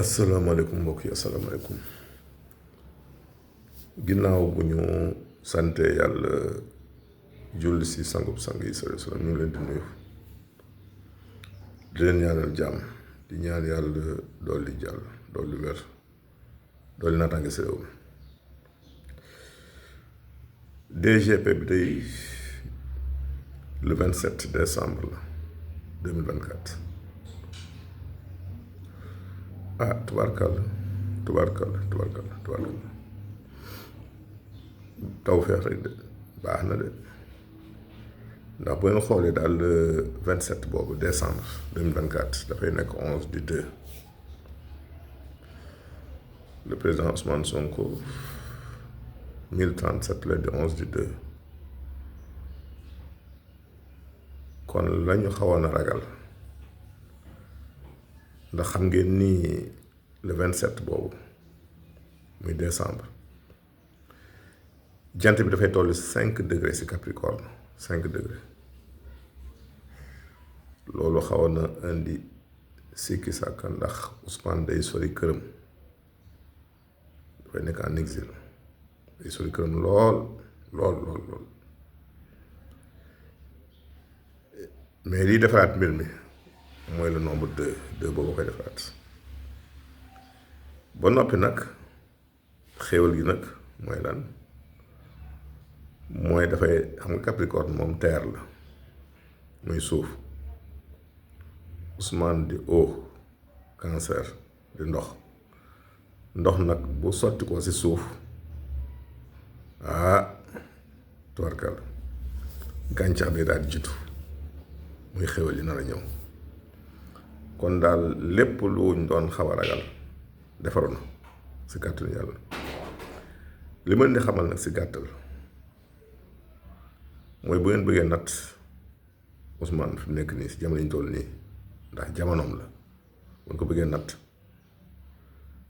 asalaamaaleykum mbokk yi asalaamaaleykum ginnaaw bu ñu sante yàlla julli si sangub sang yi sallallahu alayhi wa sallam ñu ngi leen di nuyu di leen ñaanal jàmm di ñaan yàlla dolli jàll dolli wér dolli naataange si réew mi DGP bi day le 27 décembre la 2024 ah tubaarkàlla taw feex rek de baax na de ndax bu ngeen xoolee daal le 27 boobu décembre 2024 dafay nekk 11/2 le président Ousmane Sonko 1037 la di 11/2 kon lañu xawoon a ragal ndax xam ngeen nii le 27 boobu muy décembre jant bi dafay toll 5 degré ci Capricorne 5 degré loolu xawoon na indi sikki sàkka ndax Ousmane day sori këram dafay nekk en exil day sori këram lool mais liy defaraat mbir mi mooy le nombre 2 boobu koy defaraat ba noppi nag xéewal gi nag mooy lan mooy dafay xam nga Capricorne moom terre la muy suuf Ousmane di eau cancer di ndox nag bu sotti ko ci suuf tubarkal gàncax day daal di jiitu muy xéwal yi nar a ñëw kon daal lépp luñ doon xaw a ragal defaru na ci kàttanu yàlla li ma leen di xamal nag ci gàttal mooy bu ngeen bëggee natt Ousmane fi mu nekk nii ci jamono ñu toll nii ndax jamonoom la bu ko bëggee natt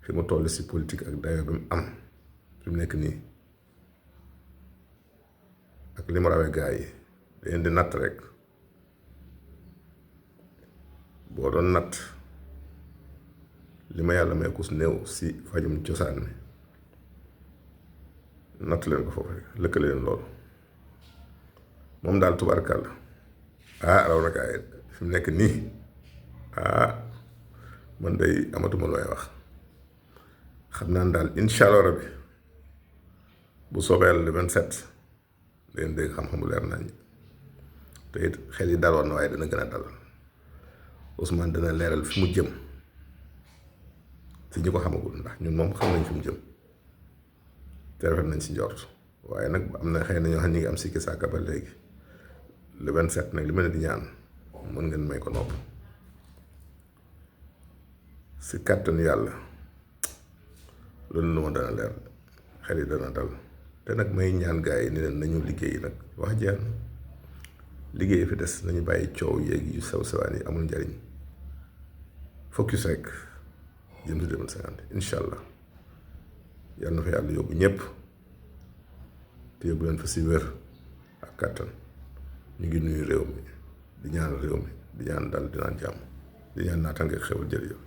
fi mu toll ci politique ak dayo bi mu am fi mu nekk nii ak li mu rawee gaa yi dañ di natt rek boo doon natt li ma yàlla may kus néew ci fajum cosaan mi natt leen ko foofu rek lëkkale leen loolu moom daal tubaarkàlla raw na gaa yi fi mu nekk nii man day amatuma looy wax xam naa daal incha allah rabbi bu soobee le 27 leen dégg xam-xamu leer nañ te it xel yi daloon na waaye dana gën a dal Ousmane dana leeral fi mu jëm si ñu ko xamagul ndax ñun moom xam nañ fi mu jëm te rafet nañ si njort waaye nag am na xëy na ñoo xam ñi ngi am sikki sàkka ba léegi le 27 nag li ma ne di ñaan mën ngeen may ko nopp si kàttanu yàlla loolu lu ma dana leer xel yi dana dal te nag may ñaan gaa yi ni leen nañu liggéey nag wax jeex liggéey fi des nañu bàyyi coow yeeg yu sew sewaan yi amul njariñ focus rek jëm si 2050 incha allah yàlla na fa yàlla yóbbu ñëpp te yóbbu leen fa si wér ak kàttan ñu ngi nuyu réew mi di ñaan réew mi di ñaan dal di naan jàmm di ñaan naataange xewal jërëjëf